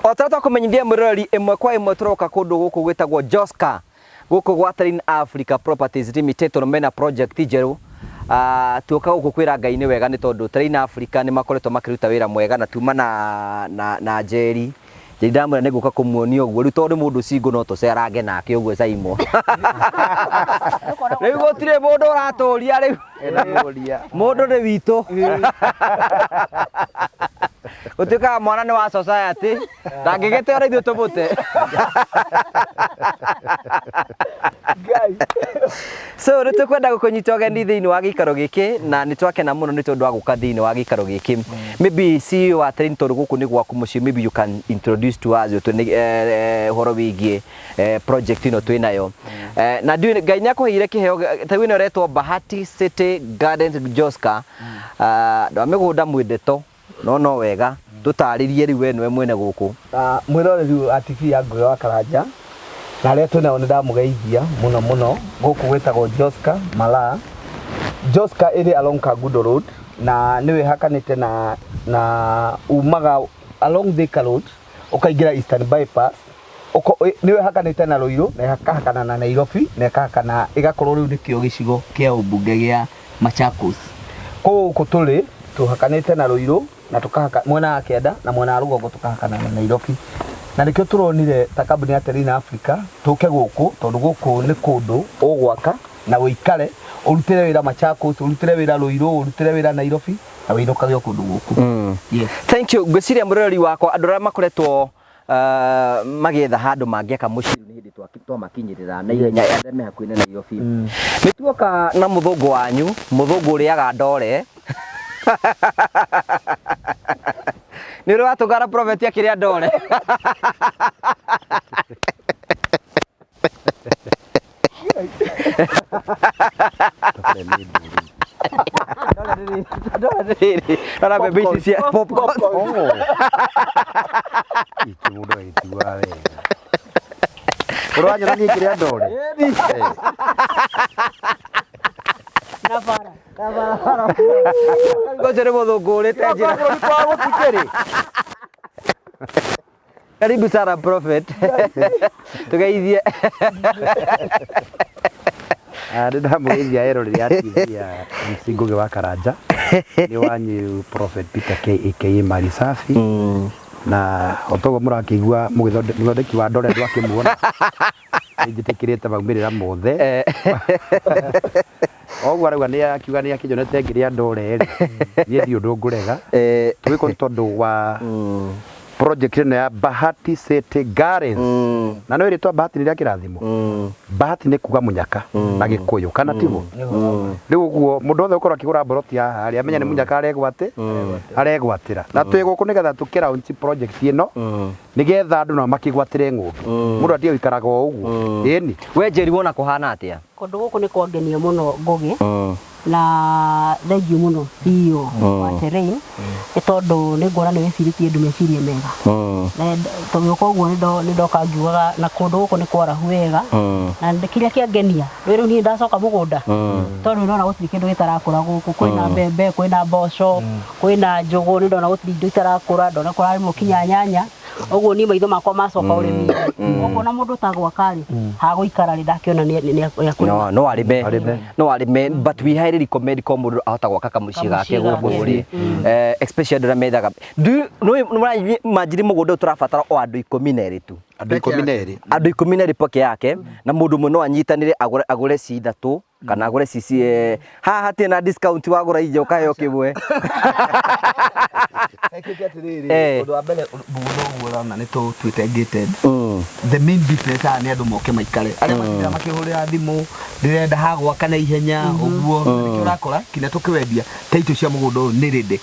O ta twakũmenyithia mwĩroreri ĩmwe kwa ĩmwe tũroka kũndũ gũkũ gwĩtagwo Joska gũkũ gwa Terrain Africa Properties Limited tondũ mena project njerũ. Tuoka gũkũ kwĩra Ngai nĩ wega nĩ tondũ Terrain Africa nĩ makoretwo makĩruta wĩra mwega na tuma na Njeri. Njeri ndamwĩra nĩ ngũka kũmuonia ũguo rĩu tondũ nĩ mũndũ single no tũcerange nake ũguo Saimo. Rĩu gũtirĩ mũndũ ũratũria rĩu. Mũndũ nĩ witũ. Gũtuĩkaga mwana nĩ wa society ndangĩgĩte ona ithuĩ tũmũte. So nĩ tũkwenda gũkũnyita ũgeni thĩinĩ wa gĩikaro gĩkĩ na nĩ twakena mũno nĩ tondũ wa gũka thĩinĩ wa gĩikaro gĩkĩ. Maybe CEO wa Terrain tondũ gũkũ nĩ gwaku mũciĩ, maybe you can introduce to us ũhoro wĩgiĩ project ĩno twĩ nayo. Na ndiũĩ Ngai nĩ akũheire kĩheo ta rĩu ĩno ĩretwo Bahati City Gardens Joska. Andũ a mĩgũnda mwĩ ndeto no no wega tũtarĩrie rĩu we nĩwe mwene gũkũ. Mwĩroreri wa TV ya Ngũgĩ wa Karanja na arĩa twĩ nao nĩ ndamũgeithia mũno mũno. Gũkũ gwĩtagwo Joska Malaa. Joska ĩrĩ along Kangundo Road na nĩyo ĩhakanĩte na umaga along Thika Road ũkaingĩra Eastern Bypass. Nĩyo ĩhakanĩte na Ruiru na ĩkahakana na Nairobi na ĩkahakana ĩgakorwo rĩu nĩkĩo gĩcigo kĩa ũmbunge gĩa Machakos. Kũu gũkũ tũrĩ tũhakanĩte na Ruiru na tũkahaka mwena wa kĩanda na mwena wa rũgongo tũkahakana na Nairobi. Na nĩkĩo tũronire ta kambuni ya Terrain Africa tũke gũkũ tondũ gũkũ nĩ kũndũ ũgwaka na ũikare ũrutĩre wĩra Machakos, ũrutĩre wĩra Ruiru, ũrutĩre wĩra Nairobi na wĩinũkage o kũndũ gũkũ. Yes. Thank you. Ngwĩciria mũroreri wakwa andũ arĩa makoretwo magĩetha handũ mangĩaka mũciĩ nĩ hĩndĩ twamakinyĩrĩra na ihenya arĩa me hakuhĩ na Nairobi. Nĩ tuoka na mũthũngũ wanyu, mũthũngũ ũrĩaga ndore. Nĩ ũrĩ watũngana prophet akĩrĩa ndore? Rora mbembe ici cia popcorn. Iki mũndũ agĩtuaga wega. Ũranyona niĩ ngĩrĩa ndore? Na bara. Ũcio nĩ mũthũngũ ũrĩte njĩra. Karibu sana Prophet. Tugeithie. Nĩ ndamũgeithia eroreri a TV ya MC Ngũgĩ wa Karanja. Nĩ wanyu Prophet Peter K aka Mali Safi. Na o toguo mũrakĩigua mũthondeki wa ndore ndwakĩmuona. Nĩ njĩtĩkĩrĩte maumĩrĩra mothe. Oguo arauga nĩ akiuga nĩ akĩnyonete ngĩrĩa ndore rĩ. Niĩ ndirĩ ũndũ ngũrega. Tũgĩkwo nĩ tondũ wa project ĩno ya Bahati City Gardens. Na no ĩrĩtwa Bahati nĩ rĩa kĩrathimo. Bahati nĩ kuga mũnyaka na Gĩkũyũ kana tiguo? Rĩu ũguo mũndũ wothe ũkorwo akĩgũra mboroti haha rĩ amenya nĩ mũnyaka aregwatĩ aregwatĩra. Na twĩ gũkũ nĩgetha tũkĩ launch project ĩno nĩgetha andũ nao makĩgwatĩre ng'ũndũ. Mũndũ atige gũikaraga o ũguo. Ĩni. We Njeri wona kũhana atĩa? Kũndũ gũkũ nĩ kwangenia mũno Ngũgĩ. Na thengiũ mũno CEO wa Terrain nĩ tondũ nĩ nguona nĩ wĩcirĩtie andũ meciria mega. Na tũgĩũka ũguo nĩ ndoka ngiugaga na kũndũ gũkũ nĩ kwarahu wega na kĩrĩa kĩangenia rĩu niĩ ndacoka mũgũnda tondũ ndona gũtirĩ kĩndũ gĩtarakũra gũkũ, kwĩna mbembe, kwĩna mboco, kwĩna njũgũ, nĩ ndona gũtirĩ indo itarakũra, ndona kũrarĩmwo kinya nyanya. Ũguo niĩ maitho makwa macoka ũrĩmi-inĩ. Ũguo na mũndũ ũtagwaka rĩ, hagũikara rĩ ndakĩona nĩ nĩ nĩ No, no arĩme. No arĩme, but we highly recommend ko mũndũ ahota gwaka kamũciĩ gake Kamũciĩ gũkũ gake. rĩ. Especially andũ arĩa methaga. Do you no imagine mũgũnda ũyũ tũrabatara o andũ 12 tu. Andũ 12. Andũ 12 peke yake na mũndũ ũmwe no anyitanĩre agũre ci ithatũ kana agũre cici haha hatirĩ na discount wagũra inya ũkaheo kĩmwe. Ekĩte atĩrĩrĩ, ũndũ wa mbere mũgũnda ũguo ũrona nĩ tũtuĩte gated. The main business haha nĩ andũ moke maikare. Arĩa matindaga makĩhũrĩra thimũ, ndĩrenda ha gwaka na ihenya, ũguo. Nĩkĩo ũrakora kinya tũkĩwendia title cia mũgũnda ũyũ nĩ ready.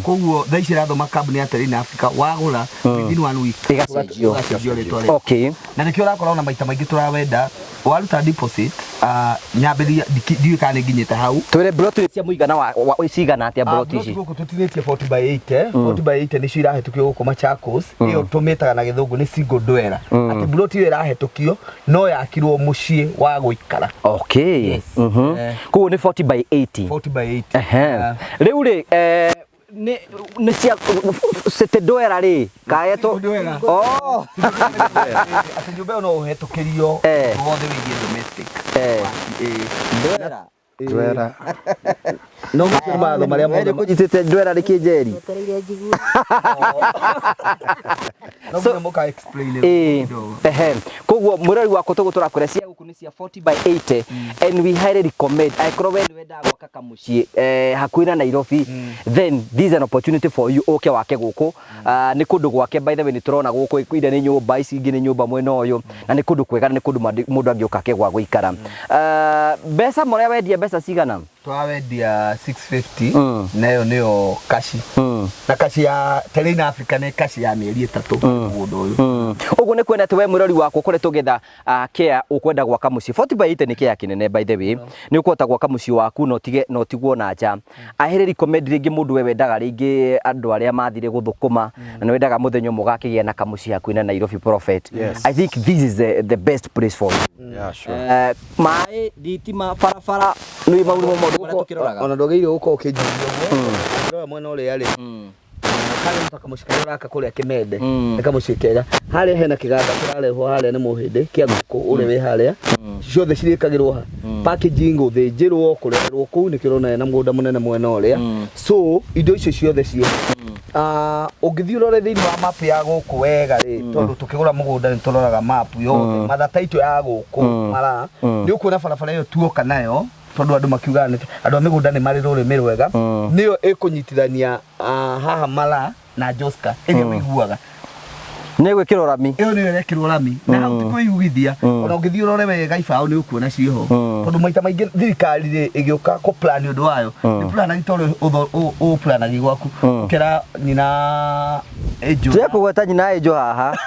Koguo thaa ici ĩrathoma kambuni ya Terrain Africa, wagũra within one week Ĩgacenjio. ũgacenjio rĩtwa rĩaku. Okay. Na nĩkĩo ũrakora ona maita maingĩ tũrawenda waruta deposit nyambĩrĩria ndiũĩ kana nĩ nginyĩte hau. Twĩre mburoti cia mũigana wa cigana atĩa mburoti ici? Gũkũ tũtinĩtie 40 by 80, 40 by 80 nĩcio irahĩtũkio gũkũ Machakos. Ĩyo tũmĩtaga na gĩthũngũ nĩ single dweller. Atĩ mburoti ĩyo ĩrahĩtũkio no yakirwo mũciĩ wa gũikara. Okay. Yes. Koguo nĩ 40 by 80. 40 by 80. Ehe. Rĩu rĩ Nĩ cia City Dweller rĩ kaetwo. Dweller. Oh. Atĩ nyũmba ĩyo no ũhetũkĩrio wothe wĩgiĩ domestic. Dweller. Dweller. No gũtirĩ mawatho marĩa mothe. Kũnyitĩte Dweller rĩ kĩnjeri. Njetereire njigue. No nginya mũka explain Ĩĩ, ehe. Koguo mwĩrori wakwa tũguo tũrakwĩra cia gũkũ nĩ cia 40 by 80 and we highly recommend angĩkorwo we nĩ wendaga gwaka kamũciĩ hakuhĩ na Nairobi, then this is an opportunity for you ũke wake gũkũ. Ah, nĩ kũndũ gwake, by the way, nĩ tũrona gũkũ iria nĩ nyũmba ici ingĩ nĩ nyũmba mwena ũyũ na nĩ kũndũ kwega na nĩ kũndũ mũndũ angĩũka ake gwa gũikara. Ah, mbeca mũrĩa wendia mbeca cigana? Twawendia 650 na ĩyo nĩyo kashi na kashi ya Terrain Africa nĩ kashi ya mĩeri 3 mũgũnda ũyũ. Ũguo nĩ kuona atĩ we mwĩrori wakwa ũkoretwo ũgĩetha kea ũkwenda gwaka mũciĩ, 40 by 80 nĩ kea kĩnene, by the way, nĩ ũkũhota gwaka mũciĩ waku na ũtige na ũtigwo na nja. I highly recommend rĩngĩ mũndũ we wendaga rĩngĩ andũ arĩa mathire gũthũkũma na nĩ wendaga mũthenya ũmwe ũgakĩgĩa na kamũciĩ hakuhĩ na Nairobi, Prophet. Yes. I think this is the best place for you. Yeah, sure. Maĩ, thitima, barabara nĩ maũndũ maũndũ marĩa tũkĩroraga. Ona ndwagĩrĩirwo gũkorwo ũkĩnjũria ũguo ũrora mwena ũrĩa rĩ harĩa ta kamũciĩ karĩa ũraka kũrĩa Kĩmende nĩ kamũciĩ kega. Harĩa hena kĩganda kĩrarehwo harĩa nĩ mũhĩndĩ kĩa ngũkũ ũrĩa wĩ harĩa, ciothe cirĩkagĩrwo ha packaging, gũthĩnjĩrwo, kũrererwo kũu. Nĩkĩo ũrona hena mũgũnda mũnene mwena ũrĩa, so indo icio ciothe ciĩ. Ah, ũngĩthiĩ ũrore thĩinĩ wa map ya gũkũ wega rĩ, tondũ tũkĩgũra mũgũnda nĩ tũroraga map yothe, matha taitũ ya gũkũ mara nĩ ũkuona barabara ĩyo tuoka nayo, tondũ andũ makiugaga andũ a mĩgũnda nĩ marĩ rũrĩmĩ rwega, nĩyo ĩkũnyitithania haha Mara na Joska ĩrĩa ũiguaga. Nĩ gwĩkĩrwo rami. Ĩyo nĩyo ĩrekĩrwo rami na hau ti kwĩyugithia. Ona ũngĩthiĩ ũrore wega ibaũ nĩ ũkuona ciĩho, tondũ maita maingĩ thirikari rĩ ĩgĩũka kũ plan ũndũ wayo nĩ planagi ta ũrĩa ũplanagi gwaku, ũkera nyina ĩnjũ Tiga kũgweta nyina ĩnjũ haha.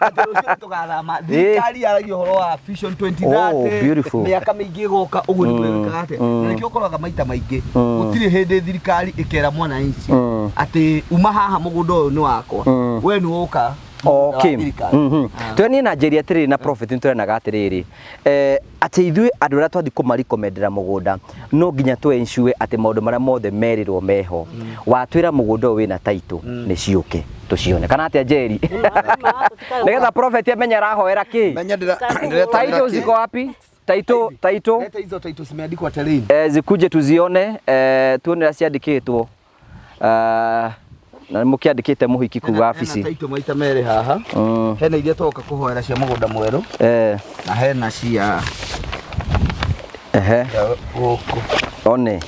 Atĩ rũciũ tũgathama. Thirikari yaragia ũhoro wa Vision 2030. Oh, beautiful. Mĩaka mĩingĩ ĩgoka ũguo nĩguo ĩkaga atĩa, na nĩkĩo ũkoraga maita maingĩ gũtirĩ hĩndĩ thirikari ĩkera mwananchi atĩ uma haha, mũgũnda ũyũ nĩ wakwa, we nĩ woka mũgũnda wa thirikari. Twenie na njeri atĩrĩrĩ na Prophet nĩ tũrenaga atĩrĩrĩ atĩ ithuĩ andũ arĩa twathiĩ kũmarecommendera mũgũnda no nginya tũ ensure atĩ maũndũ marĩa mothe merirwo meho. Watwĩra mũgũnda ũyũ wĩna title, nĩ ciũke tũcione kana atĩa, Njeri, nĩgetha Prophet amenye arahoera kĩ. Menya ndĩra Title ziko wapi? Title, title. Leta hizo title zimeandikwa Terrain. Zikuje tuzione, tuone ũrĩa ciandĩkĩtwo. Na mũkĩandĩkĩte mũhiki kuu wabici. Hena title maita merĩ haha. Hena iria twoka kũhoera cia mũgũnda mwerũ na hena cia gũkũ. One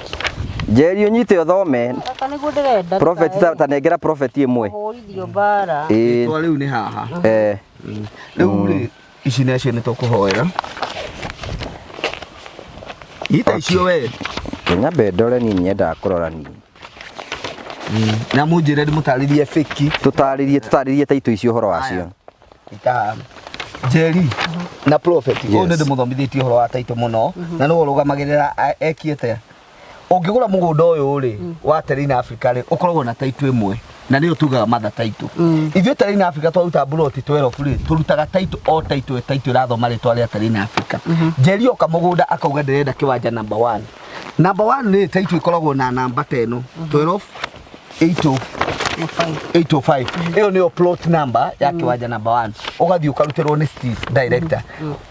Njeri ũnyite ũthome. Gaka nĩguo ndĩrenda. Prophet, ta nengera Prophet ĩmwe. Kũhũrithio mbara. Ĩĩ. Rĩtwa rĩu nĩ haha. Rĩu rĩ ici nacio nĩ tũkũhoera ita icio we. Kĩnyambe ndore niĩ nyendaga kũrora niĩ. Na mũnjĩre ndĩmũtarĩrie fake. Tũtarĩrie title icio ũhoro wacio. Ita Njeri na Prophet, ũyũ nĩ ndĩmũthomithĩtie ũhoro wa title mũno na nĩwe ũrũgamagĩrĩra ekiĩte. Ũngĩgũra mũgũnda ũyũ rĩ wa Terrain Africa rĩ, ũkoragwo na title ĩmwe na nĩyo tugaga mother title. Ithuĩ Terrain Africa twaruta mburoti 12 rĩ, tũrutaga title o title title ĩrathoma rĩtwa rĩa Terrain Africa. Njeri oka mũgũnda akauga ndĩrenda kĩwanja number 1, number 1 rĩ, title ĩkoragwo na namba ta ĩno 12 8 805, ĩyo nĩyo plot number ya kĩwanja number 1. Ũgathiĩ ũkarutĩrwo nĩ Steve director,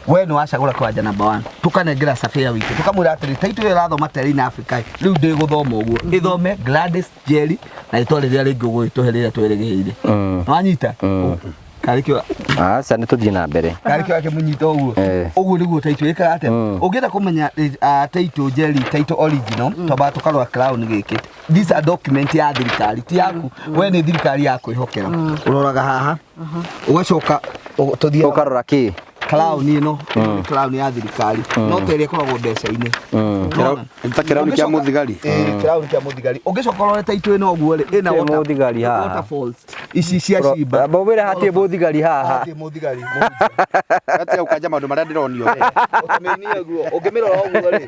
we nĩ wacagũra kĩwanja number 1, tũkanengera surveyor witũ, tũkamwĩra atĩrĩ, title ĩyo ĩrathoma Terrain Africa rĩu ndĩgũthoma ũguo, ĩthome Gladys Njeri na rĩtwa rĩrĩa rĩngĩ ũgũgĩtũhe rĩrĩa twĩrĩgĩrĩire. Wanyita karĩ kĩo? Aca, nĩ tũthiĩ na mbere. Karĩ kĩo akĩmũnyita ũguo. Ũguo nĩguo title ĩkaga atĩa. Ũngĩenda kũmenya title Njeri, title original, twambaga tũkarora crown gĩkĩ. These are document ya thirikari, ti yaku we, nĩ thirikari ya kwĩhokera. Ũroraga haha ũgacoka tũthiĩ. Ũkarora kĩ? Crown ĩno, ĩno nĩ crown ya thirikari, no ta ĩrĩa ĩkoragwo mbeca-inĩ. Ũrona? Ta kĩrauni kĩa mũthigari. Ĩĩ, kĩrauni kĩa mũthigari. Ũngĩcoka ũrore title ĩno ũguo rĩ, ĩna Kĩ mũthigari haha? Waterfalls ici cia cimba. Amba ũmwĩre hatirĩ mũthigari haha. Hatirĩ mũthigari. Gatia ũkanja maũndũ marĩa ndĩronio we. Ũkamĩinia ũguo, ũngĩmĩrora ũguo rĩ,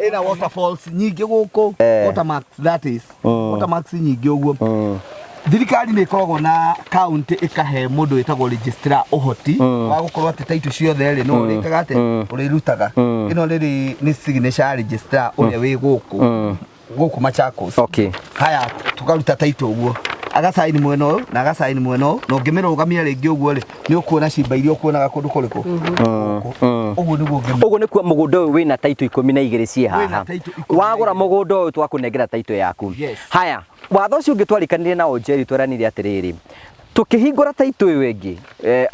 ĩna waterfalls nyingĩ gũkũ. Watermarks, that is watermarks nyingĩ ũguo. Thirikari nĩ ĩkoragwo na county ĩkahe mũndũ wĩtagwo registrar ũhoti wa gũkorwo atĩ title ciothe rĩ no ũrĩkaga atĩ ũrĩrutaga. Ĩno rĩrĩ nĩ signature ya registrar ũrĩa wĩ gũkũ. Gũkũ Machakos. Haya, tukaruta title ũguo, agacaini mwena ũyũ na agacaini mwena ũyũ, na ũngĩmĩrũgamia rĩngĩ ũguo rĩ, nĩ ũkuona cimba iria ũkuonaga kũndũ kũrĩkũ. Ũguo nĩguo ũngĩmĩ Ũguo nĩ kuo mũgũnda ũyũ wĩna taitũ 12 ciĩ haha. Wĩna taitũ 12. Wagũra mũgũnda ũyũ, twakũnengera taitũ yaku. Yes. Haya, watho ũcio ũngĩ twarĩkanire nao, Njeri, tweranire atĩrĩrĩ, tũkĩhingũra taitũ ĩyo ĩngĩ,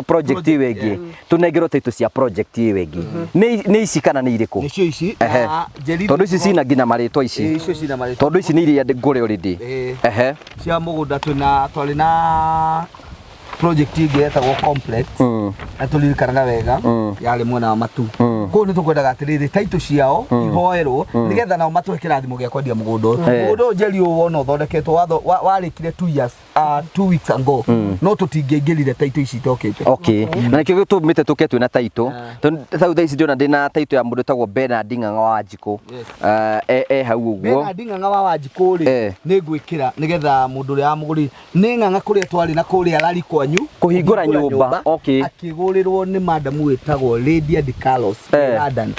project ĩyo ĩngĩ, tũnengerwo taitũ cia project ĩyo ĩngĩ. Nĩ ici kana nĩ irĩkũ? Nĩcio ici. Na Njeri, Tondũ ici cina nginya marĩtwa ici. Ĩĩ, icio cina marĩtwa. Tondũ ici nĩ iria ngũre already. Cia mũgũnda twĩna, twarĩ na project ĩngĩ yetagwo complex, na tũririkanaga wega yarĩ mwena wa Matu. Kũu nĩ tũkwendaga atĩrĩrĩ, taitũ ciao ihoerwo nĩgetha nao matũhe kĩrathimo gĩa kwendia mũgũnda ũyũ. Mũgũnda ũyũ, Njeri, ũyũ wona ũthondeketwo watho warĩkire 2 years, 2 weeks ago, no tũtingĩaingĩrire taitũ ici itokĩte. Okay, na nĩkĩo gĩtũmĩte tũke twĩna taitũ. Tondũ tau thaa ici ndĩrona ndĩna taitũ ya mũndũ ũtagwo Bernard Ng'ang'a wa Wanjikũ. E hau ũguo. Bernard Ng'ang'a wa Wanjikũ rĩ, nĩ ngwĩkĩra nĩgetha mũndũ ũrĩa wamũgũrire nĩ Ng'ang'a kũrĩa twarĩ na kũrĩa rari kwanyu. Kũhingũra nyũmba, okay. Akĩgũrĩrwo nĩ madamu wĩtagwo Lydia De Carlos, London.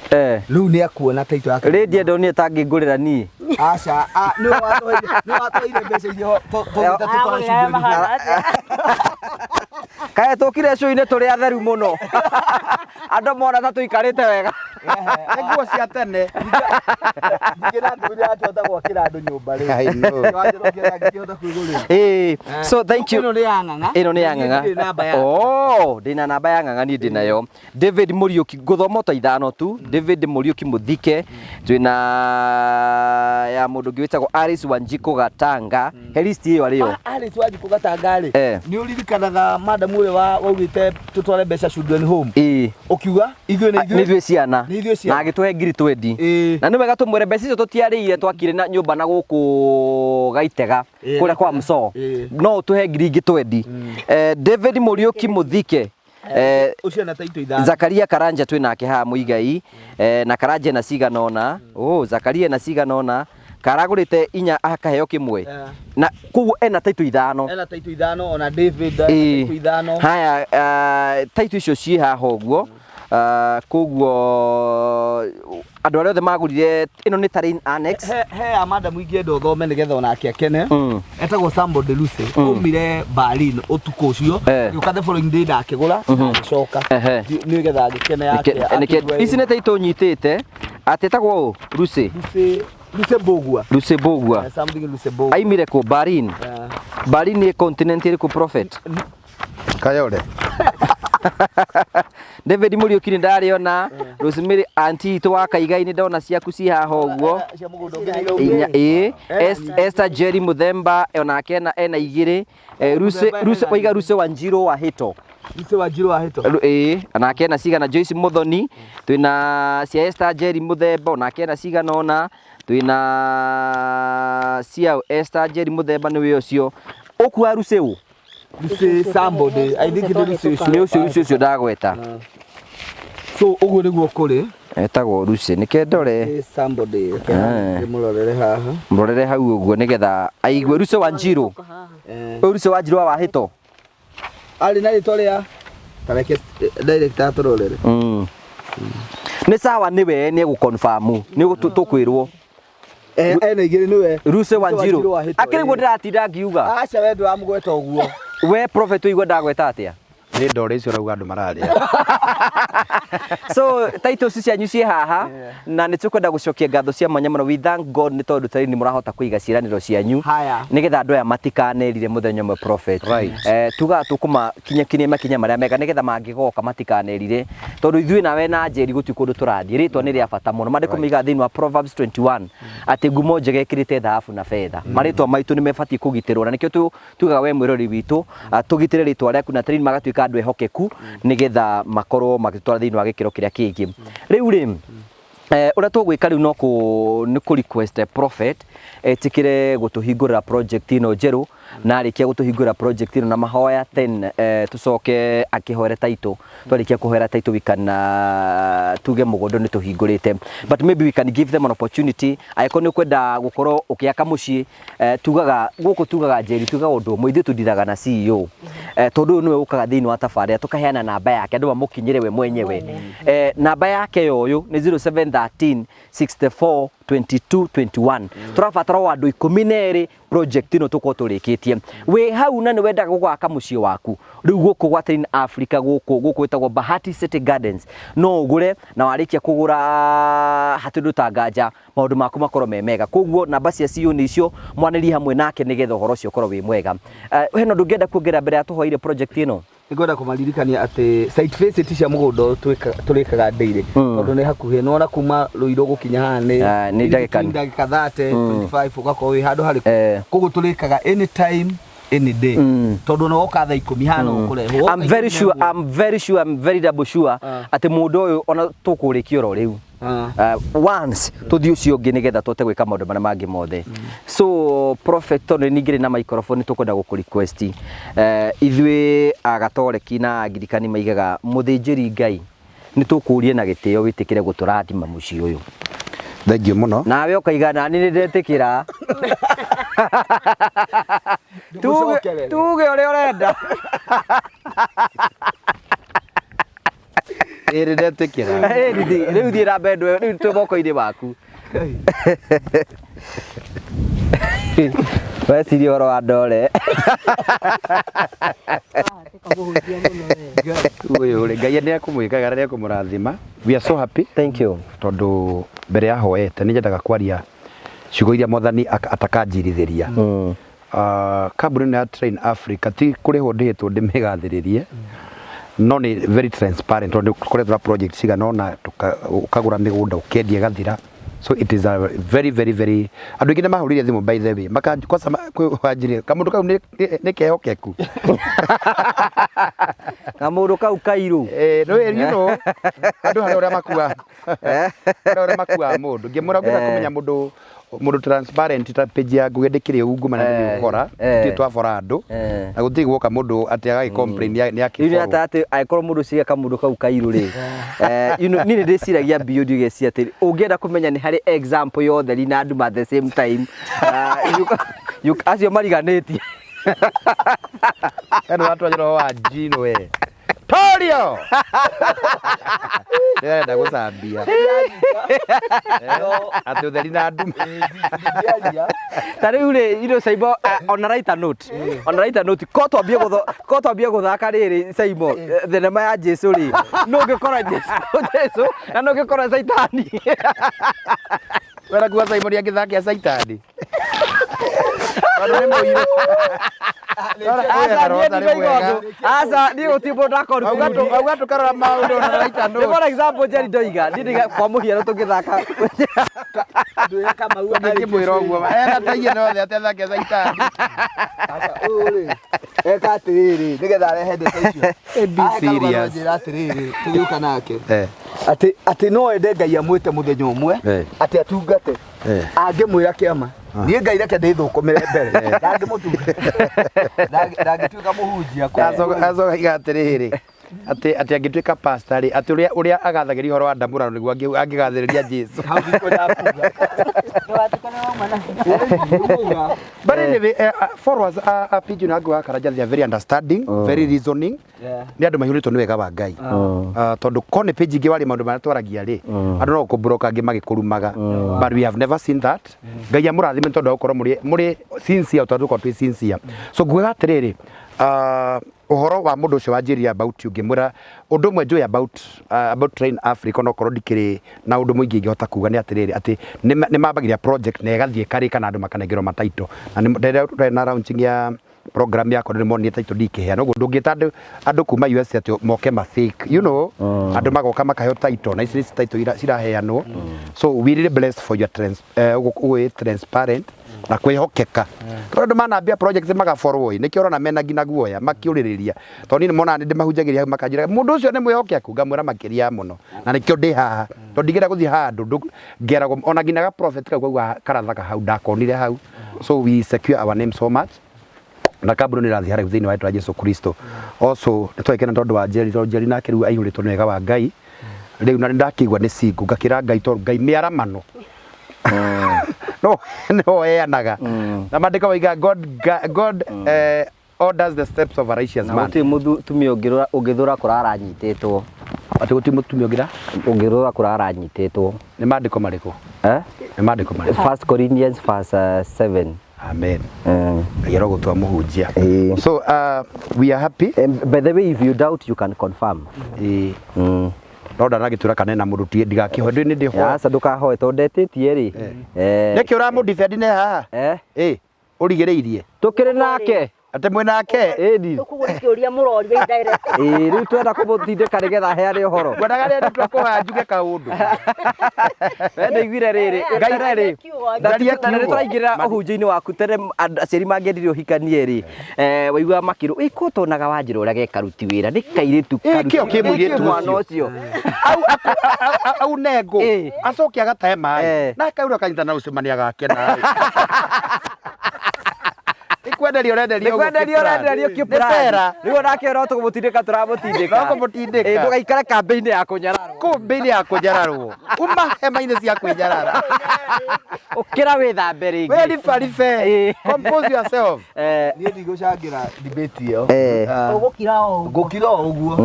Rĩu nĩ akuona taitũ yake. Lydia ndonire tangĩngũrĩra niĩ. Aca, nĩwe watũheire mbeca iria tũgĩte tũtware Agũrĩra studio-inĩ. Mahana atĩa? Kaĩ tũkire cũinĩ tũrĩ atheru mũno, andũ mona ta tũikarĩte wega. Nĩ nguo cia tene. Ningĩ na ngũrire akĩhota gwakĩra andũ nyũmba rĩ. I know. Wanjĩra angĩkĩhota kwĩgũrĩra. So thank you. Ĩno nĩ ya Ng'ang'a. Ĩno nĩ ya Ng'ang'a. Ndirĩ namba yake. Oh, ndĩna namba ya Ng'ang'a, niĩ ndĩnayo. David Mũriũki, ngũthoma ta ithano tu. David Mũriũki Mũthike, twĩna ya mũndũ ũngĩ wĩtagwo Alice Wanjikũ Gatanga. He list ĩyo arĩyo. Alice Wanjikũ Gatanga rĩ, nĩ ũririkanaga madamu ũrĩa waugĩte tũtware mbeca children home, ũkiuga ithuĩ nĩ nĩ ithuĩ ithuĩ ciana. Nĩ ithuĩ ciana. Na agĩtũhe ngiri twendi. Na nĩ wega tũmwĩre mbeca icio tũtiarĩire, twakire na nyũmba na gũkũ Gaitega, kũrĩa kwa Msoo. No ũtũhe ngiri ingĩ twendi. David Mũriũki Mũthike, Ũcio na taitũ ithano. Zakaria Karanja twĩ nake haha Mũigai, na Karanja na cigana ũna. Oh, Zakaria na cigana ũna, karagũrĩte inya akaheo kĩmwe. Na koguo ena taitũ ithano. Ena taitũ ithano, ona David ena taitũ ithano. Haya, taitũ icio ciĩ haha ũguo. Koguo andũ arĩa othe magũrire ĩno nĩ Terrain Annex. He ya madamu ingĩenda ũthome nĩgetha onake akene. Etagwo Sambo de Luce, aumire Berlin ũtukũ ũcio, agĩũka the following day na akĩgũra na agĩcoka nĩgetha agĩkene yake. Ici nĩ taitũ nyitĩte atĩtagwo ũ, Lucy? Luce, Luce Bogua. Lucy Bogua. Something Luce Bogua. Aimire kũ? Berlin. Berlin nĩ continent ĩrĩkũ, prophet? Kayore. David Mũriũki nĩ ndarĩona. Rosemary auntie itũ wa Kaigai, nĩ ndona ciaku ci haha ũguo. Cia mũgũnda ũngĩ nĩ Inya, ĩĩ. Esther Jerry Muthemba onake ena igĩrĩ. Lucy Mũthemba Lucy ena oiga Lucy Wanjiru wa Hĩto. Luce Wanjiru wa Hĩto. Ĩĩ, onake ena cigana. Joyce Muthoni, twĩna cia Esther Jerry Muthemba, onake ena cigana ũna. Twĩna cia Esther Jerry Muthemba, nĩwe ũcio ũkua Lucy ũ? Luce somebody, I think nĩ Luce ũcio. Nĩ ũcio Lucy ũcio ndagweta. So ũguo nĩguo kũrĩ. Etagwo Lucy, nĩke ndore. Luce somebody, ndĩmũrorere haha. Mũrorere hau ũguo nĩgetha aigue. Lucy Wanjiru. Ũyũ Lucy Wanjiru wa Wahĩto. Arĩ na rĩtwa rĩa, tareke director atũrorere. Nĩ sawa, nĩwe nĩ egũconfirm, nĩ tũkwĩrwo. Ena igĩrĩ nĩwe. Lucy Wanjiru wa Hĩto, akĩrĩ guo ndĩratinda ngiuga. Aca, we ndũramũgweta ũguo. We prophet, ũigua ndagweta atĩa? Nĩ ndore icio ũrauga andũ mararĩa. So titles cianyu ciĩ haha na nĩ tũkwenda gũcokia ngatho cia mwanya mũno. We thank God nĩ tondũ tarĩ nĩ mũrahota kũiga ciĩranĩro cianyu Haya. nĩgetha andũ aya matikanerire mũthenya ũmwe, prophet. Tugaga tũkũmakinyakinyia makinya marĩa mega nĩgetha mangĩgoka matikanerire, tondũ ithuĩ nawe na Njeri gũtirĩ kũndũ tũrathiĩ. Rĩtwa nĩ rĩa bata mũno. Maandĩko maigaga thĩinĩ wa Proverbs 21 atĩ ngumo njega ĩkĩrĩte thahabu na betha. Marĩtwa maitũ nĩ mebatiĩ kũgitĩrwo na nĩkĩo tugaga we mwĩrori witũ, tũgitĩre rĩtwa rĩaku na tĩri magatuĩka andũ ehokeku nĩgetha makorwo magĩtwara thĩinĩ wa gĩkĩro kĩrĩa kĩngĩ. Rĩu rĩ, ũrĩa tũgwĩka rĩu no kũ nĩ kũ request a prophet etĩkĩre gũtũhingũrĩra project ĩno njerũ, na arĩkia gũtũhingũrĩra project ĩno na mahoya, then tũcoke akĩhoere taitũ. Twarĩkia kũhoera taitũ, we can tuge mũgũnda nĩ tũhingũrĩte, but maybe we can give them an opportunity angĩkorwo nĩ ũkwenda gũkorwo ũkĩaka mũciĩ. Tugaga gũkũ, tugaga Njeri, tugaga ũndũ ũmwe, ithuĩ tũndiraga na CEO, tondũ ũyũ nĩwe ũkaga thĩinĩ wa tabarĩra, tũkaheana namba yake andũ mamũkinyĩre we mwenyewe. Namba yake ya ũyũ nĩ 0713 64 22 21. Tũrabatara o andũ 12 project ĩno tũkorwo tũrĩkĩtie. Wĩ hau na nĩ wendaga gũgwaka mũciĩ waku rĩu gũkũ gwa Terrain Africa, gũkũ gũkũ ĩtagwo Bahati City Gardens, no ũgũre na warĩkia kũgũra hatirĩ ũndũ ta nganja, maũndũ maku makorwo me mega. Koguo namba cia CEO nĩ icio, mwanĩrie hamwe nake nĩgetha ũhoro ũcio ũkorwo wĩ mwega. Hena ũndũ ũngĩenda kuongerera mbere ya tũhoire project ĩno? Nĩngwenda kũmaririkania atĩ site visit cia mũgũnda ũyũ tũrĩkaga daily, tondũ nĩ hakuhĩ. Nĩwona kuma Rũirũ gũkinya haha nĩ Nĩ ndagĩka between ndagĩka 30 25 ũgakorwo wĩ handũ harĩkũ. Koguo tũrĩkaga anytime, any day, tondũ ona woka thaa 10 haha no ũkũrehwo. I'm very sure, I'm very sure, I'm very double sure atĩ mũndũ ũyũ ona tũkũrĩkia oro rĩu. Once tũthiĩ ũcio ũngĩ nĩgetha tũhote gwĩka maũndũ marĩa mangĩ mothe. So prophet, tondũ ningĩ na microphone, tũkwenda gũkũ request, ithuĩ agatoreki na angirikani maigaga mũthĩnjĩri Ngai, nĩ tũkũrie na gĩtĩo wĩtĩkĩre gũtũrathima mũciĩ ũyũ. Thank you mũno. Nawe ũkaiga nani nĩ ndetĩkĩra. Tuge Ndũgũcokerere. Tuge ũrĩa ũrenda. Ĩrĩ ndetĩkĩra. Rĩu thiĩ na mbere, rĩu twĩ moko-inĩ maku. Weciria ũhoro wa ndore. Tũkamũhunjia mũno we. Ũyũ rĩ, Ngai nĩ ekũmwĩkaga na nĩ ekũmũrathima. We are so happy. Thank you. Tondũ mbere ya hoete nĩ nyendaga kwaria ciugo iria Mwathani atakanjirithĩria. Kambuni ĩno ya Train Africa ti kũrĩhwo ndĩhĩtwo ndĩmĩgathĩrĩrie, no nĩ very transparent, tondũ tũkoretwo na project cigana ũna, ũkagũra mĩgũnda, ũkendia, ĩgathira. So it is a very very very, andũ aingĩ nĩ mahũrire thimũ, by the way, kwanza kwĩ wanjire kamũndũ kau nĩ kehokeku. Kamũndũ kau kairũ. Eh, no, andũ harĩ ũrĩa makua, harĩ ũrĩa makuaga mũndũ. Ngĩmwĩra ngwenda kũmenya mũndũ transparent ta page ya Ngugi, ndĩkĩrĩ ungumania, ndĩrĩ ũhora, gũtirĩ twabora andũ, na gũtirĩ guoka mũndũ atĩ agagĩ complain nĩ Rĩu nĩ akĩborwo. Atĩ angĩkorwo mũndũ ũcio kamũndũ kau kairũ rĩ, niĩ nĩ ndĩciragia beyond ũgeciria atĩ ũngĩenda kũmenya nĩ harĩ example ya ũtheri na nduma at the same time, acio mariganĩtie. Eno watwanya roho wa njino we Torio ndĩrenda gũcambia atĩ ũtheri na nduma. Ta rĩu rĩ, Saimo, on a lighter note, on a lighter note, ko twambie gũthaka rĩrĩ, Saimo, thenema ya Jesu rĩ, no ũngĩkora Jesu na no ũngĩkora Saitani. Wera kuga Simon angĩthakia Saitani tondũ nĩ mũirũ. Aca, niĩ ndinoiga ũndũ. Aca, niĩ gũtirĩ mũndũ ndakoruta. Auga tũkarora maũndũ na lighter Nĩ note. for example Jerry ndoiga, niĩ ndaiga kwa mũhiano tũngĩthaka. Ngĩkĩmwĩra ũguo ena taiye nothe atĩ athake Saitani. Aca, ũyũ rĩ eka atĩrĩrĩ nĩgetha arehe ndeto icio. Be serious. Njĩra atĩrĩrĩ, tũgĩũka nake atĩ no ende Ngai amwĩte mũthenya ũmwe atĩ atungate, angĩmwĩra kĩama niĩ Ngai reke ndĩthũkũmĩre mbere, ndangĩmũtungata, ndangĩtuĩka mũhunjia. Acoka iga atĩrĩrĩ atĩ angĩtuĩka pastor rĩ, atĩ ũrĩa agathagĩria ũhoro wa ndamũrano nĩguo angĩgathĩrĩria Jesu. Hau ndikwenda kuga. Ndũgatukane wauma na But anyway, followers a Pigeon na Ngũgĩ wa Karanja, they are very understanding, very reasoning. Nĩ andũ maihũrĩtwo nĩ wega wa Ngai. Tondũ ko nĩ page ingĩ warĩ maũndũ marĩa twaragia rĩ, andũ no gũkũblock angĩ magĩkũrumaga. But we have never seen that. Ngai amũrathime tondũ wa gũkorwo mũrĩ sincere, tondũ tũkorwo twĩ sincere. So ngugaga atĩrĩrĩ, ũhoro wa mũndũ ũcio wanjĩrire about you, ngĩmwĩra ũndũ ũmwe njũĩ about Train Africa, onokorwo ndikĩrĩ na ũndũ mũingĩ ingĩhota kuga, nĩ atĩrĩrĩ atĩ nĩ mambagĩria project na ĩgathiĩ ĩkarĩka na andũ makanengerwo mataito, na rĩrĩa tũrĩ na launching ya program yakwa nĩ monire title ndikĩheana ũguo. Ndũngĩta andũ kuma US atĩ moke ma fake, andũ magoka makaheo title, na ici nĩ title ciraheanwo. So we really blessed for your ũguo transparent na kwĩhokeka, tondũ andũ manambia project magaborwo ĩ, nĩkĩo ũrona mena nginya guoya makĩũrĩrĩria, tondũ niĩ nĩmonaga nĩ ndĩmahunjagĩria hau, makanjĩra mũndũ ũcio nĩ mwĩhokeku, ngamwĩra makĩria ya mũno, na nĩkĩo ndĩ haha, tondũ ndingĩenda gũthiĩ handũ ngeragwo ona nginya ga prophet kau kauga karathaga hau ndakonire hau. So we secure our name so much, na kambuni nĩ ĩrathiĩ haraihu thĩinĩ wa rĩtwa rĩa Jesu Kristo. Also nĩ twagĩkena tondũ wa Jerry, tondũ Jerry nake rĩu aihũrĩtwo nĩ wega wa Ngai rĩu, na nĩ ndakĩigua nĩ single, ngakĩra Ngai tondũ Ngai mĩaramano no nĩho heanaga, na maandĩko maiga God orders the steps of a righteous Na man. gũtirĩ mũtumia ũngĩthũra kũrara anyitĩtwo. Atĩ gũtirĩ mũtumia ũngĩra Ũngĩthũra kũrara anyitĩtwo. Nĩ maandĩko marĩkũ? Eh? Nĩ maandĩko marĩkũ? First Corinthians verse 7. Amen. Mm. Ngai arogũtua mũhunjia. Ĩĩ. So we are happy. And by the way, if you doubt, you can confirm. Ĩĩ. Mm. No ndanagĩtwĩra kana ena mũndũ tie ndigakĩhoe ndĩ nĩ ndĩhoe. Aca ndũkahoe tondũ ndetĩtie rĩ. Eh. Nĩkĩ ũramũdefend ne haha? Eh. Ĩ, ũrigĩrĩirie. Tũkĩrĩ nake. Atĩ mwĩ nake? Ĩni. Ũguo nĩ kĩũria mũroria indirect. Ĩĩ rĩu twenda kũmũtindĩka nĩgetha aheane ũhoro. Ngwendaga rĩrĩa ndĩtua kũhoya njuge kaũndũ. We ndaiguire rĩrĩ. Ngai- Tene rĩ. Njarie Na nĩ kiugo. tũraingĩrĩra ũhunjio-inĩ waku tene aciari mangĩendire ũhikanie rĩ, waiguaga makĩrwo ĩ ko tonaga Wanjĩra ũrĩa gekaruti wĩra nĩ kairĩtu Ĩ, kĩo kĩ mũirĩtu Nĩ kĩ mwana ũcio. Au au nengo Ĩ. acoke agatahe maĩ Eh. na akaura akanyitana na ũcemania gake naĩ. Nĩ kwenderio ũrenderio Nĩ kwenderio ũrenderio Nĩ kĩpurani. cera. Rĩu onake no tũkũmũtindĩka tũramũtindĩka. No kũmũtindĩka. Ĩ, ndũgaikare kambĩ-inĩ ya kũnyararwo. Kũu mbĩ-inĩ ya kũnyararwo. Uma hema-inĩ cia kwĩnyarara. Ũkĩra wĩthambe rĩngĩ. We ribaribe. Ĩ. Compose yourself. Eh, Niĩ ndigũcangĩra debate ĩyo. Eh. Ah, Ũgũkira o ũguo. Ngũkira o ũguo.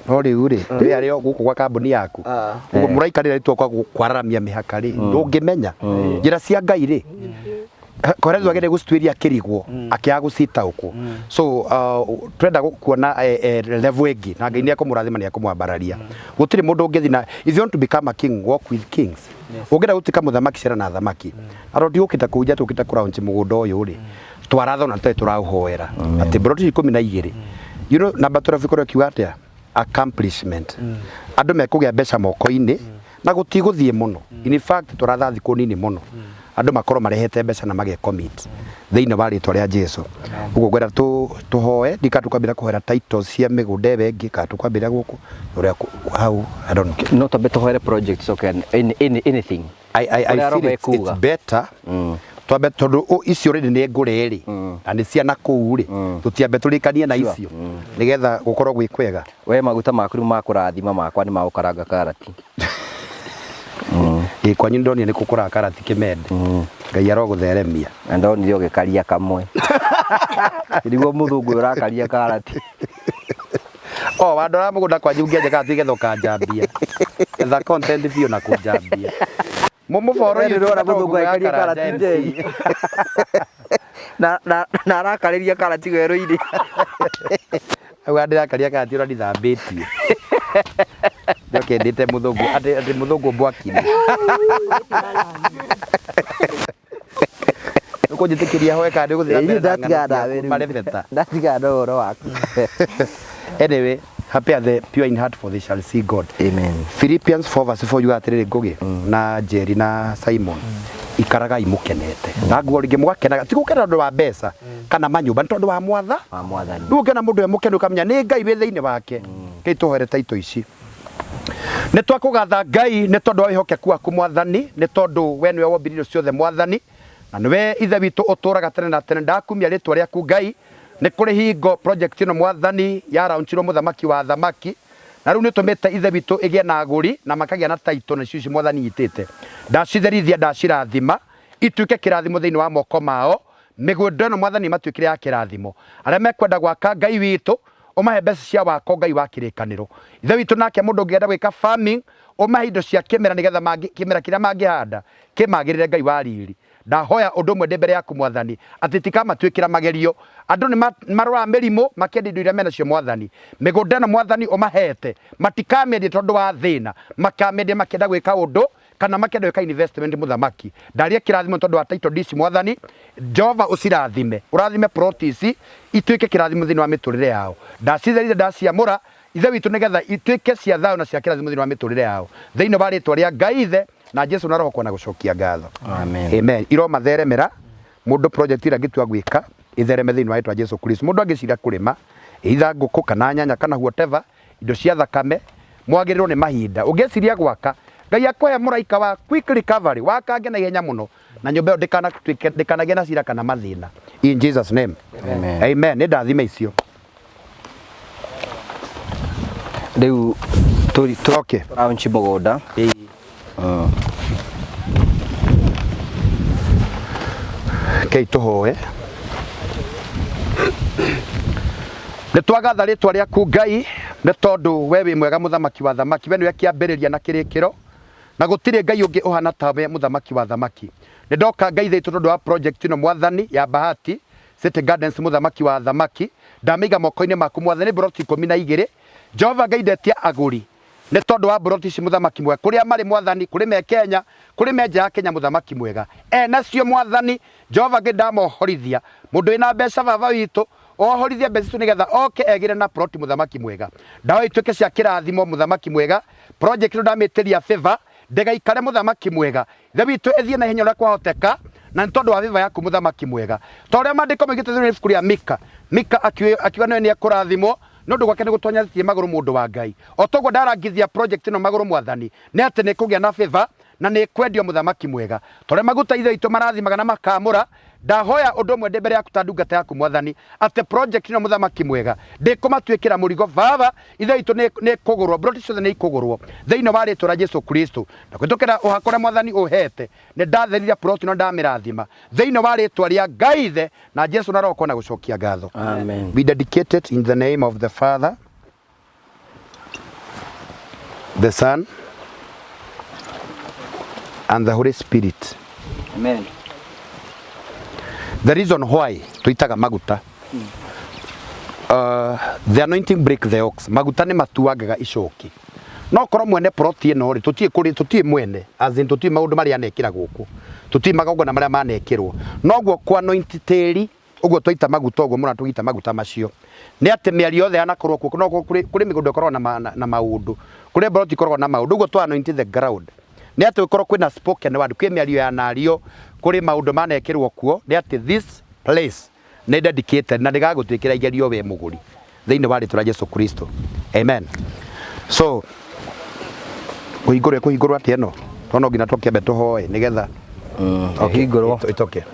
No rĩu rĩ, rĩ arĩ o gũkũ gwa kambuni yaku. Ah. Ũguo mũraikarĩra rĩtwa kwa kwararamia mĩhaka rĩ, ndũngĩmenya. Njĩra cia Ngai rĩ, koretwo agende gũcituĩria akĩrigwo akĩaga gũcitaũkwo. So twenda kuona level ĩngĩ na Ngai nĩ ekũmũrathima nĩ ekũmwambararia. Gũtirĩ mũndũ ũngĩthiĩ na if you want to become a king, walk with kings. Ũngĩenda gũtuĩka mũthamaki cera na athamaki. Aro ndiũkĩte kũhunjia tũkĩte kũraunch mũgũnda ũyũ rĩ, twaratha ona tũtarĩ tũraũhoera atĩ mburoti 12. You know, namba 12 ĩkorwo ĩkiuga atĩa? Accomplishment. Andũ mekũgĩa mbeca moko-inĩ na gũtigũthiĩ mũno. In fact tũratha thikũ nini mũno andũ makorwo marehete mbeca na mage commit thĩinĩ wa rĩtwa rĩa Jesu. Ũguo ngwenda tũhoe ndika tũkwambĩra kũhoera titles cia mĩgũnda ĩyo ĩngĩ kana tũkwambĩra gũkũ ũrĩa hau I don't know. No twambe tũhoere project coke anything. I Ũrĩa feel Roho it's ekuuga. better twambe tondũ icio rĩrĩ nĩ ngũre rĩ na nĩ ciana kũu rĩ tũtiambe tũrĩkanie na icio nĩgetha gũkorwo gwĩ kwega. We maguta maku rĩu makũrathima makwa nĩ magũkaranga karati. Ĩ kwanyu ndonire nĩ kũkũraga karati kĩmende. Ngai arogũtheremia. Na ndonire ũgĩkaria kamwe. Nĩguo mũthũngũ ũyũ ũrakaria karati. O wandora mũgũnda kwanyu ũngĩenja karati getha ũkanjambia. Etha content biũ na kũnjambia. Mũmũboro We nĩũrona mũthũngũ agĩkaria karati njei. Na arakarĩria karati werũ-inĩ. Auga ndĩrakaria karati ũrĩa ndithambĩtie. Njoke ndĩte mũthũngũ atĩ mũthũngũ mbwakire. Ũkũnjĩtĩkĩria hoe kana ndĩgũthiĩ na Ĩ, mbere na ndatigana ng'ano nawe ciaku rĩu. marebeta. Ndatigana na ũhoro waku. Anyway, happy are the pure in heart for they shall see God. Amen. Philippians 4 verse 4 yuga atĩrĩrĩ Ngũgĩ na Jerry na Simon ikaragai mũkenete na nguo rĩngĩ mũgakenaga ti gũkena ũndũ wa mbeca kana manyũmba nĩ tondũ wa mwatha Wa mwathani. rĩu ũngĩona mũndũ e mũkenu ũkamenya nĩ Ngai wĩ thĩinĩ wake. Kei tũhoere taito ici. Nĩ twakũgatha Ngai nĩ tondũ wa wĩhokeku waku mwathani, nĩ tondũ we nĩwe wombire indo ciothe mwathani, na nĩwe ithe witũ ũtũraga tene na tene. Ndakumia rĩtwa rĩaku Ngai, nĩ kũrĩ hingo project ĩno mwathani yaraunchirwo mũthamaki wa athamaki, na rĩu nĩ ũtũmĩte ithe witũ ĩgĩe na agũri na makagĩa na taito nacio ici mwathani nyitĩte. Ndacitherithia ndacirathima ituĩke kĩrathimo thĩinĩ wa moko mao. Mĩgũnda ĩno mwathani matuĩkĩre ya kĩrathimo. Arĩa mekwenda gwaka Ngai witũ ũmahe mbeca cia wako Ngai wa kĩrĩkanĩro. Ithe witũ nake mũndũ ũngĩenda gwĩka farming ũmahe indo cia kĩmera nĩgetha kĩmera kĩrĩa mangĩhanda kĩmagĩrĩre Ngai wa riri. Ndahoya ũndũ ũmwe ndĩ mbere yaku mwathani atĩ tikamatuĩkĩra magerio. Andũ nĩ maroraga mĩrimũ makĩendia indo iria menacio mwathani. Mĩgũnda ĩno mwathani ũmahete matikamĩendia tondũ wa thĩna, makamĩendia makĩenda gwĩka ũndũ kana makĩenda gwĩka investment mũthamaki. Ndaria kĩrathimo tondũ wa title deeds mwathani. Jehova ũcirathime, ũrathime plot ici ituĩke kĩrathimo thĩinĩ wa mĩtũrĩre yao. Ndacitherithia ndaciamũra ithe witũ nĩgetha ituĩke cia thayũ na cia kĩrathimo thĩinĩ wa mĩtũrĩre yao. Thĩinĩ wa rĩtwa rĩa Ngai Ithe na Jesu na Roho kwana gũcokia ngatho. Amen. Amen. Iromatheremera mũndũ project ĩrĩa angĩtua gwĩka ĩthereme thĩinĩ wa rĩtwa Jesu Kristo. Mũndũ angĩcira kũrĩma either ngũkũ kana nyanya kana whatever indo cia thakame mwagĩrĩrwo nĩ mahinda. Ũngĩciria gwaka Ngai akũhe mũraika wa quick recovery wakange na ihenya mũno na nyũmba ĩyo ndĩkanatuĩke ndĩkanagĩe na cira kana mathĩna. In Jesus name. Amen. Amen. Nĩ ndathime icio. Rĩu tũri Okay. tũraunchi mũgũnda. Kei tũhoe. Nĩ twagatha rĩtwa rĩaku Ngai nĩ tondũ we wĩ mwega mũthamaki wa thamaki, we nĩwe kĩambĩrĩria na kĩrĩkĩro. Na gũtirĩ Ngai ũngĩ ũhana tawe mũthamaki wa thamaki. Nĩ ndoka Ngai thitũ tondũ wa project ĩno mwathani ya Bahati City Gardens mũthamaki wa thamaki. Ndamĩiga moko-inĩ maku mwathani mburoti 12. Jehova Ngai ndetia agũri nĩ tondũ wa mburoti ici mũthamaki mwega. Kũrĩa marĩ mwathani, kũrĩ me Kenya, kũrĩ me nja ya Kenya mũthamaki mwega. Enacio mwathani, Jehova Ngai ndamohorithia. Mũndũ wĩna mbeca baba witũ, ohorithie mbeca icio nĩgetha oke egĩre na ploti mũthamaki mwega. Ndawa ituĩke cia kĩrathimo mũthamaki mwega. Project ĩno ndamĩtĩria favor, ndĩgaikare mũthamaki mwega. Ithe witũ ĩthiĩ na ihenya ũrĩa kwahoteka, na nĩ tondũ wa favor yaku mũthamaki mwega. Ta ũrĩa maandĩko moigĩte thĩinĩ wa ibuku rĩa Mika, Mika akiuga nĩwe nĩekũrathimwo, nĩ ũndũ gwake nĩgũtonyethirie magũrũ mũndũ wa Ngai. O toguo ndarangithia project ĩno magũrũ mwathani, nĩ atĩ nĩkũgĩa na favor na nĩkwendio mũthamaki mwega. Ta ũrĩa maguta Ithe witũ marathimaga na makamũra, ndahoya ũndũ ũmwe ndĩ mbere yaku ta ndungata yaku mwathani, atĩ project ĩno mũthamaki mwega ndĩkũmatuĩkĩra mũrigo baba. Ithe witũ nĩkũgũrwo, mburoti ciothe nĩikũgũrwo thĩinĩ wa rĩtwa rĩa Jesu Kristo. Na kũhĩtũkĩra ũhaka ũrĩa mwathani ũhete, nĩndatheririe ploti ĩno ndamĩrathima thĩinĩ wa rĩtwa rĩa Ngai Ithe na Jesu na Roho na gũcokia ngatho. Amen. We dedicate it in the name of the Father, the Son, and the Holy Spirit. Amen. The reason why tuitaga maguta, the anointing break the ox. Maguta nĩ matuangaga icoki. No korwo mwene plot ĩno rĩ, tũtiĩ kũrĩ, tũtiĩ mwene, as in tũtiĩ maũndũ marĩa anekĩra gũkũ, tũtiĩ magongona marĩa manekĩrwo. Noguo kũ anoint tĩri ũguo twaita maguta ũguo mũno tũgĩita maguta macio, nĩ atĩ mĩario yothe yanakorwo kuo, no kũrĩ mĩgũnda ĩkoragwo na maũndũ, kũrĩ plot ikoragwo na maũndũ, ũguo twa anoint the ground nĩ atĩ gũkorwo kwĩna spoken word, kwĩ mĩario yanario, kũrĩ maũndũ manekĩrwo kuo, nĩ atĩ this place nĩ dedicated na ndĩgagũtuĩkĩra igerio we mũgũri thĩinĩ wa rĩtwa rĩa Jesu Kristo. Amen. So kũhingũrwo kũhingũrwo atĩa ĩno? To no nginya tũkĩambe tũhoe nĩgetha Ĩhingũrwo. Itoke.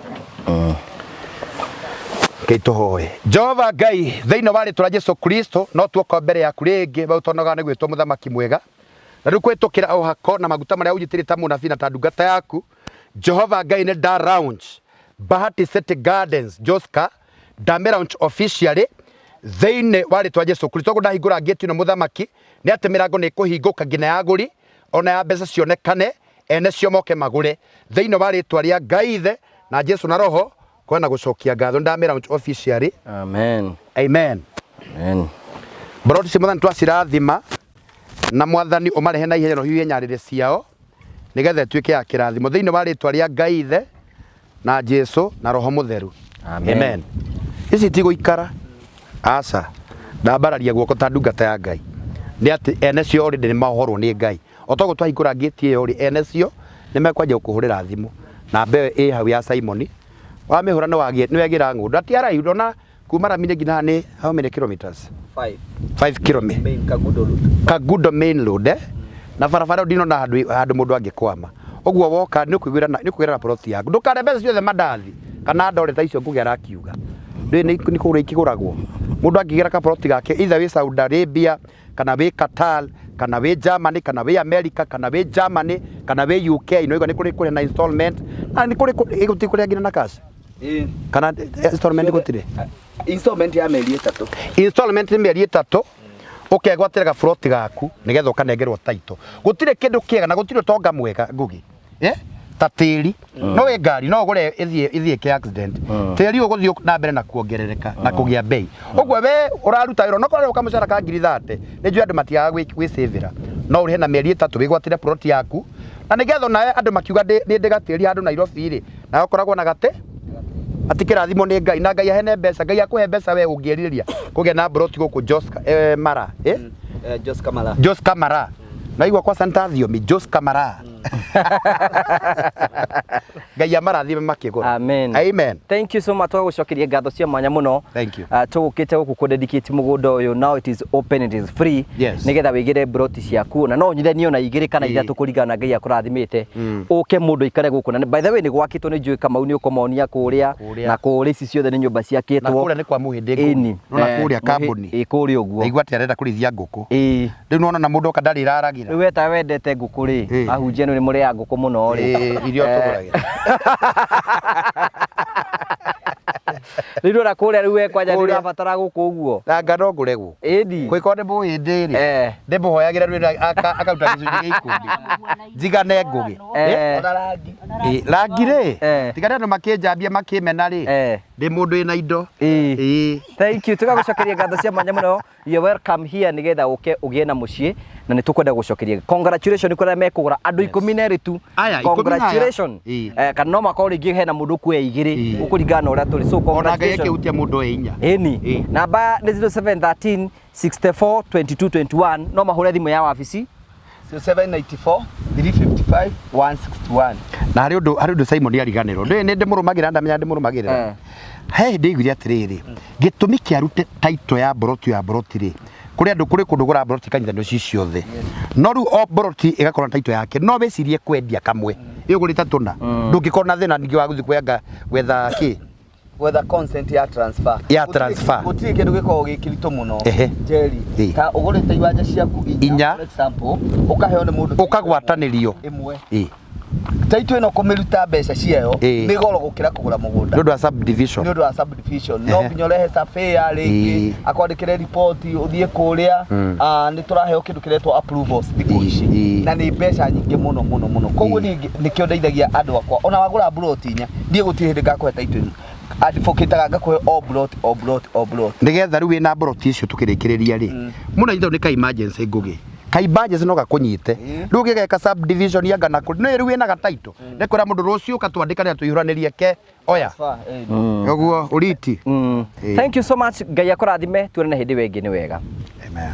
Ngai tũhoe. Jehova Ngai thĩinĩ wa rĩtwa rĩa Jesu Kristo no tuoka mbere yaku rĩngĩ we ũtonoga nĩ gwĩtwo mũthamaki mwega. Na rĩu kũhĩtũkĩra ũhako na maguta marĩa ũnjitĩrĩte ta mũnabii na ta ndungata yaku, Jehova Ngai nĩ nda launch Bahati City Gardens Joska ndame launch officially thĩinĩ wa rĩtwa Jesu Kristo. Ũguo ndahingũra ngĩti ĩno mũthamaki nĩ atĩ mĩrango nĩ ĩkũhingũka nginya ya agũri ona ya mbeca cionekane, ene cio moke magũre thĩinĩ wa rĩtwa rĩa Ngai Ithe na Jesu na Roho kwena gũcokia ngatho. Ndame launch officially. Amen. Amen. Amen. Mboroti cia mwathani twacirathima na mwathani ũmarehe na ihenya na ũhiũhie nyarĩrĩ ciao nĩgetha ĩtuĩke ya kĩrathimo thĩinĩ wa rĩtwa rĩa Ngai Ithe na Jesu na Roho Mũtheru. Amen. Amen. Ici ti gũikara aca, ndambararia guoko ta ndungata ya Ngai nĩ atĩ ene cio already nĩ maohorwo nĩ Ngai. O toguo twahingũra ngĩti ĩyo rĩ, ene cio nĩ mekwanjia gũkũhũrĩra thimũ. Namba ĩyo ĩ hau ya Simon, wamĩhũra nĩ wegĩra ng'ũndũ. Ati araihu ndona kuma rami-inĩ nginya haha nĩ how many kilometers? 5. 5 kilometers. Main Kangundo Road. Kangundo main road eh? Na barabara ĩyo ndinona handũ handũ mũndũ angĩkwama. Ũguo woka nĩ ũkũiguĩra nĩ ũkũgĩra na plot yaku. Ndũkare mbeca ciothe mandathi kana ndore ta icio Ngugi arakiuga. Ndũĩ nĩ kũgũra ikĩgũragwo. Mũndũ angĩgĩra ka plot gake either wĩ Saudi Arabia kana wĩ Qatar kana wĩ Germany kana wĩ America kana wĩ Germany kana wĩ UK, no igua nĩ kũrĩ kũrĩ na installment na nĩ kũrĩ gũtirĩ kũrĩa nginya na cash kana installment gũtirĩ. Installment ya mĩeri 3. Installment nĩ mĩeri 3 ũkegwatĩra gaburoti gaku nĩgetha ũkanengerwo title. Gũtirĩ kĩndũ kĩega na gũtirĩ ũtonga mwega Ngugi ta tĩri. No wĩ ngari no ũgũre ĩthiĩ ĩke accident, tĩri ũgũthiĩ na mbere na kuongerereka na kũgĩa bei. Ũguo we ũraruta wĩra onokorwo ũrĩ kamũcara ka ngiri 30, nĩ njũĩ andũ matiagaga gwĩcĩvĩra, no ũrĩhe na mĩeri 3 wĩgwatĩre plot yaku na nĩgetha onawe andũ makiuga nĩ ndĩ gatĩri handũ Nairobi rĩ, nawe ũkoragwo na gatĩ atĩ kĩrathimo nĩ Ngai na Ngai ahene mbeca. Ngai akũhe mbeca we ũngĩrirĩria kũgĩa na plot gũkũ Joska Mara Joska Mara. Joska Mara. Naigua kwa Santa Thiomi Joska Mara. Ngai amarathime makĩgũra. Amen. Amen. Thank you so much. Tũgagũcokeria ngatho cia mwanya mũno. Thank you. Tũgũkĩte gũkũ kũ dedicate mũgũnda ũyũ. Now it is open, it is free. Yes. Nĩgetha wĩgĩre broti ciaku na no ũnyithanie ona 2 kana 3 kũringana na Ngai akũrathimĩte. Ũke mũndũ aikare gũkũ na by the way nĩ gwakĩtwo nĩ njũĩ Kamau nĩ ũkũmonia kũrĩa na kũrĩa ici ciothe nĩ nyũmba ciakĩtwo. Na kũrĩa nĩ kwa Mũhĩndĩ Ĩni. Nona kũrĩa kambuni. Ĩ kũrĩa ũguo. Naigua atĩ arenda kũrĩithia ngũkũ. Ĩ. Rĩu nĩwona na mũndũ oka ndarĩ raragĩra. Rĩu we ta wendete ngũkũ rĩ, ahunjia nĩ mũrĩaga ngũkũ mũno rĩ. Ĩ, iria ũtũgũragĩra. Rĩu ndona kũrĩa rĩu we kwanja nĩ Kũrĩa. ũrabatara gũkũ ũguo. Nanga no ngũre gũkũ. Ĩni. Kũngĩkorwo nĩ mũĩ ndĩ rĩ, Eh. ndĩmũhoyagĩra rwĩra akaruta gĩcunjĩ gĩa ikũmi. Njigane ngũgĩ. Eh. Ona rangi. Ĩ, rangi rĩ, Eh. tiga nĩ andũ makĩnjambia makĩmena rĩ, Eh. ndĩ mũndũ wĩna indo. Ĩĩ. Ĩĩ. Thank you. Tũgagũcokeria ngatho cia mwanya mũno. You're welcome here nĩgetha ũke ũgĩe na mũciĩ na nĩ tũkwenda gũcokeria. Congratulations kũrĩa mekũgũra andũ 12 tu. Aya, ikũmi na aya. Congratulations. Ĩĩ. Eh, kana no makorwo rĩngĩ hena mũndũ ũkuoya igĩrĩ Ĩĩ. ũkũringana na ũrĩa tũrĩ. So Ona Ngai congratulations. akĩhutia mũndũ oe inya. Ĩni. Ĩĩ. Namba nĩ 0713 64 22 21 no mahũre thimũ ya wabici. 794 355 161. Na harĩ ũndũ Simon ariganĩrwo. Ndũĩ nĩ ndĩmũrũmagĩrĩra ndamenya ndĩmũrũmagĩrĩra. Eh. He hĩndĩ aiguire atĩrĩrĩ, gĩtũmi kĩa arute title ya mburoti rĩ, kũrĩ andũ kũrĩ kũndũ gũra mburoti ikanyitanio ci ciothe. No rĩu o mburoti ĩgakorwo na title yake, no wĩcirie kwendia kamwe. Ĩ ũgũrĩte tũna. Ndũngĩkorwo na thĩna ningĩ wa gũthiĩ kwanga gwetha kĩ. Gwetha consent ya transfer. Ya transfer. Gũtirĩ kĩndũ gĩkoragwo gĩ kĩritũ mũno. Ehe. Jerry, Ĩ. ta ũgũrĩte iwanja ciaku Inya. inya, for example, ũkaheo nĩ mũndũ Ũkagwatanĩrio. ĩmwe. Ĩ. Title ĩno kũmĩruta mbeca ciayo Ĩ. nĩ goro gũkĩra kũgũra mũgũnda. Nĩ ũndũ wa subdivision. Nĩ ũndũ wa subdivision no Ehe. nginya ũrehe surveyor rĩngĩ Ĩ. akwandĩkĩre riboti ũthiĩ kũrĩa. Nĩ tũraheo kĩndũ kĩretwo approvals thikũ Ĩ, ici ĩ. na nĩ mbeca nyingĩ mũno mũno mũno. Koguo Ĩ. niĩ nĩkĩo ndeithagia andũ akwa, ona wagũra mburoti inya, niĩ gũtirĩ hĩndĩ ngakũhe title ĩno, advocate ngakũhe o mburoti o mburoti o mburoti. Nĩgetha rĩu wĩna mburoti icio tũkĩrĩkĩrĩria rĩ, mũno nyitwo nĩ ka emergency ngũgĩ ka emergency no gakũnyite. Rĩu ũngĩgeka subdivision anga na kũ nĩ rĩu wĩna ga title nĩ kwĩra mũndũ rũciũ ũkatwandĩkanĩra tũihũranĩrie ke oya ũguo ũriti. Ĩĩ. Thank you so much. Ngai akũrathime, tuonane hĩndĩ ĩyo ĩngĩ nĩ wega. Amen.